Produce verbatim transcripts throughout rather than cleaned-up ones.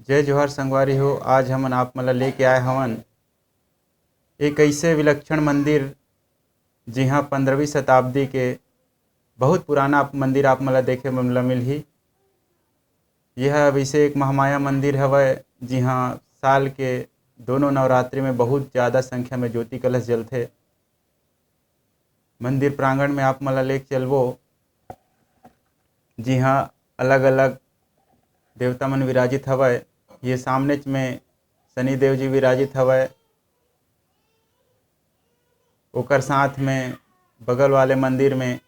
जय जोहार संगवारी हो, आज हमन आप मन ला लेके आए हवन एक ऐसे विलक्षण मंदिर, जिहां पंद्रहवीं शताब्दी के बहुत पुराना आप, मंदिर आप मन ला देखे मन ला मिलही। यह वैसे एक महामाया मंदिर हवय, जिहां साल के दोनों नवरात्रि में बहुत ज्यादा संख्या में ज्योति कलश जलथे। मंदिर प्रांगण में आप मन ला लेके चलबो, जिहां अलग-अलग देवता मन विराजित हवय। ये सामनेच में शनि देव जी विराजित हवय। ओकर साथ में बगल वाले मंदिर में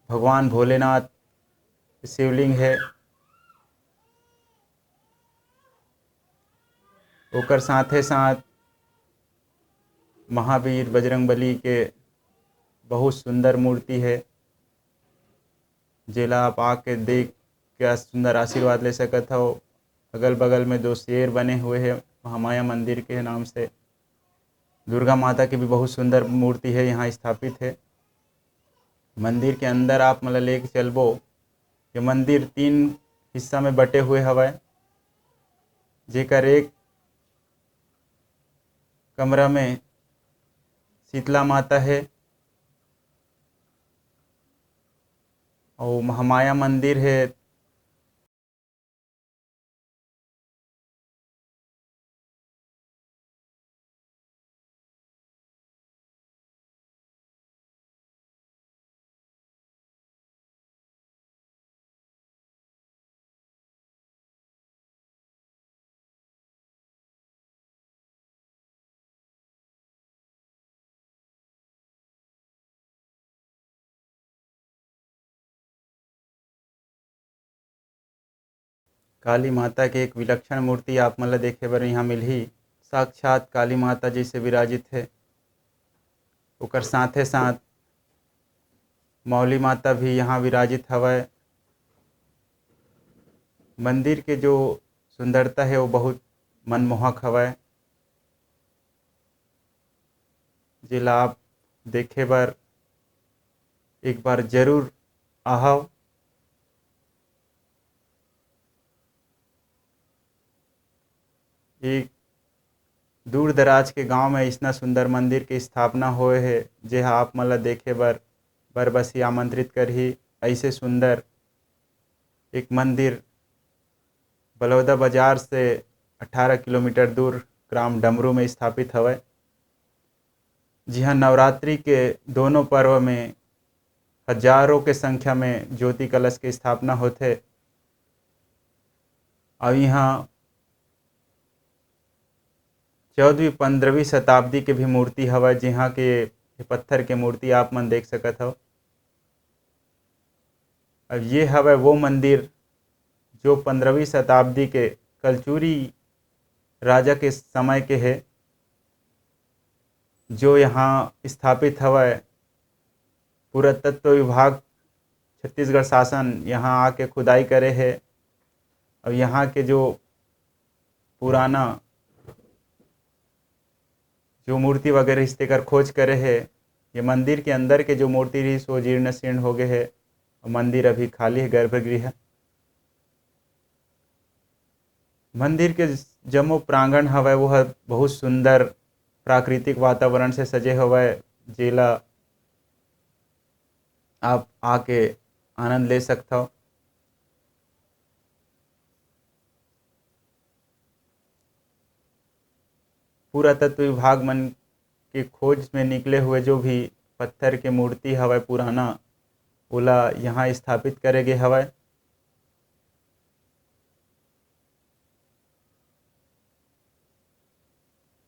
भगवान भोलेनाथ शिवलिंग है। ओकर साथे साथ महावीर बजरंगबली के बहुत सुंदर मूर्ति है, जेला आप आके देख के सुंदर आशीर्वाद ले सकत हव। अगल बगल में दो शेर बने हुए हैं महामाया मंदिर के नाम से। दुर्गा माता की भी बहुत सुंदर मूर्ति है, यहाँ स्थापित है। मंदिर के अंदर आप मन ला लेके चलबो। ये मंदिर तीन हिस्सा में बटे हुए हवय, जेकर एक कमरा में शीतला माता है, अउ महामाया मंदिर है। काली माता के एक विलक्षण मूर्ति आप मन ल देखे बर इहाँ मिलही। साक्षात काली माता जैसे विराजित हे। ओकर साथे साथ मौली माता भी यहाँ विराजित हवय। मंदिर के जो सुंदरता हे, वो बहुत मनमोहक हवय, जेला आप देखे बर एक बार जरूर आहव। एक दूर दराज के गांव में अइसना सुंदर मंदिर के स्थापना होए हे, जेहा आप मन ला देखे बर बरबसी आमंत्रित करही। अइसे सुंदर एक मंदिर बलौदा बाजार से अठारह किलोमीटर दूर ग्राम डमरू में स्थापित हवय, जिहां नवरात्रि के दोनों पर्व में हजारों के संख्या में ज्योति कलश के स्थापना होथे। अउ इहाँ चौदहवीं पंद्रहवीं शताब्दी के भी मूर्ति हवय, जिहाँ के ये पत्थर के मूर्ति आप मन देख सकत हव। अब ये हवय वो मंदिर, जो पंद्रहवीं शताब्दी के कलचुरी राजा के समय के हे, जो यहाँ स्थापित हवय। पुरातत्व विभाग, छत्तीसगढ़ शासन यहाँ आके खुदाई करे हे। अब यहाँ के जो पुराना जो मूर्ति वगैरह रहिस, तेकर खोज करे हे। ये मंदिर के अंदर के जो मूर्ति रहिस, वो जीर्ण शीर्ण हो गए हे। अउ मंदिर अभी खाली हे, गर्भगृह। मंदिर के जम्मो प्रांगण हवय, वो ह बहुत सुंदर प्राकृतिक वातावरण से सजे हवय, जेला आप आके आनंद ले सकथव। पुरातत्व विभाग मन के खोज में निकले हुए जो भी पत्थर के मूर्ति हवय पुराना, ओला यहाँ स्थापित करे गे हवय।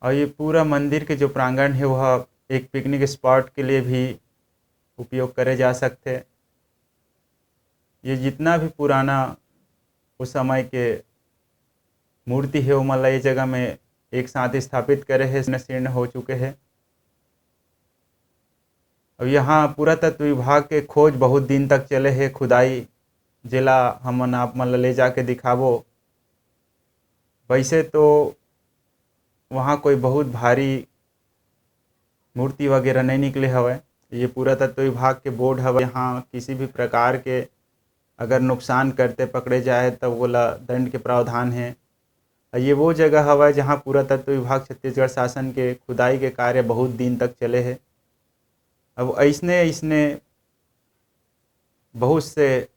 और ये पूरा मंदिर के जो प्रांगण है, वह एक पिकनिक स्पॉट के लिए भी उपयोग करे जा सकथे। ये जितना भी पुराना उस समय के मूर्ति हे, ओमन ला ये जगह में एक साथ स्थापित करे हे, शीर्ण हो चुके हे। अब यहाँ पुरातत्व विभाग के खोज बहुत दिन तक चले हे, खुदाई, जेला हमन आप मन ला ले जाके दिखाबो। वैसे तो वहाँ कोई बहुत भारी मूर्ति वगैरह नहीं निकले हवय। ये पुरातत्व विभाग के बोर्ड हवय। यहाँ किसी भी प्रकार के अगर नुकसान करते पकड़े जाए, तब ओला दंड के प्रावधान हे। ये वो जगह हवय, जहाँ पुरातत्व विभाग छत्तीसगढ़ शासन के खुदाई के कार्य बहुत दिन तक चले हे। अब अइसने, अइसने बहुत से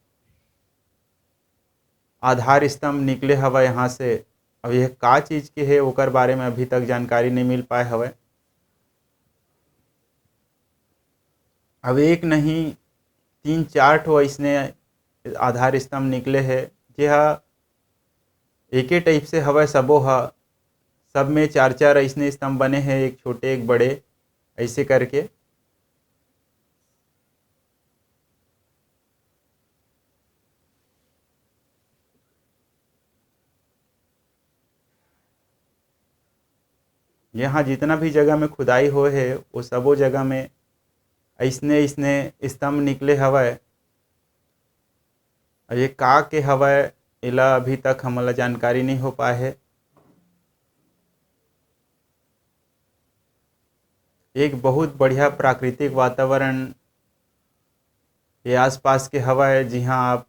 आधार स्तंभ निकले हवय यहाँ से। अब यह का चीज के हे, ओकर बारे में अभी तक जानकारी नहीं मिल पाए हवय। अब एक नहीं, तीन चार ठो अइसने आधार स्तंभ निकले हे, जे ह एके टाइप से हवय सबो ह। सब में चार चार अइसने स्तंभ बने हे, एक छोटे, एक बड़े, अइसे करके। यहाँ जितना भी जगह में खुदाई होए हे, वो सबो जगह में अइसने, अइसने स्तंभ निकले हवय। अब ये का के हवय, एला अभी तक हमन ला जानकारी नहीं हो पाए हे। एक बहुत बढ़िया प्राकृतिक वातावरण ये आसपास के हवय, जिहाँ आप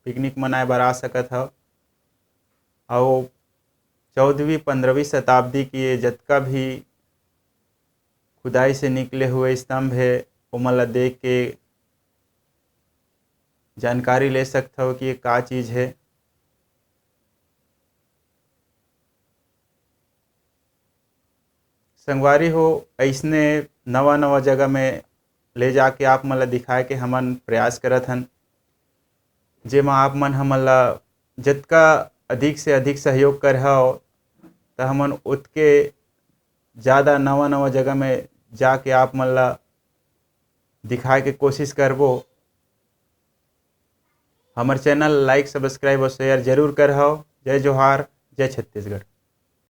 पिकनिक मनाए बर आ सकत हव। अउ चौदहवीं, पंद्रहवीं शताब्दी के जतका भी खुदाई से निकले हुए स्तंभ हे, ओमन ला देख के जानकारी ले सकथव कि ये का चीज हे। संगवारी हो, अइसने नवा-नवा जगह में ले जाके आप मन ला दिखाए के हमन प्रयास करत हन, जेमा आप मन हमन ला जतका अधिक से अधिक सहयोग करहव, त हमन ओतके ज़्यादा नवा-नवा जगह में जाके आप मन ला दिखाए के कोशिश करबो। हमर channel like, subscribe और share जरूर करहव। जय जोहार, जय छत्तीसगढ़।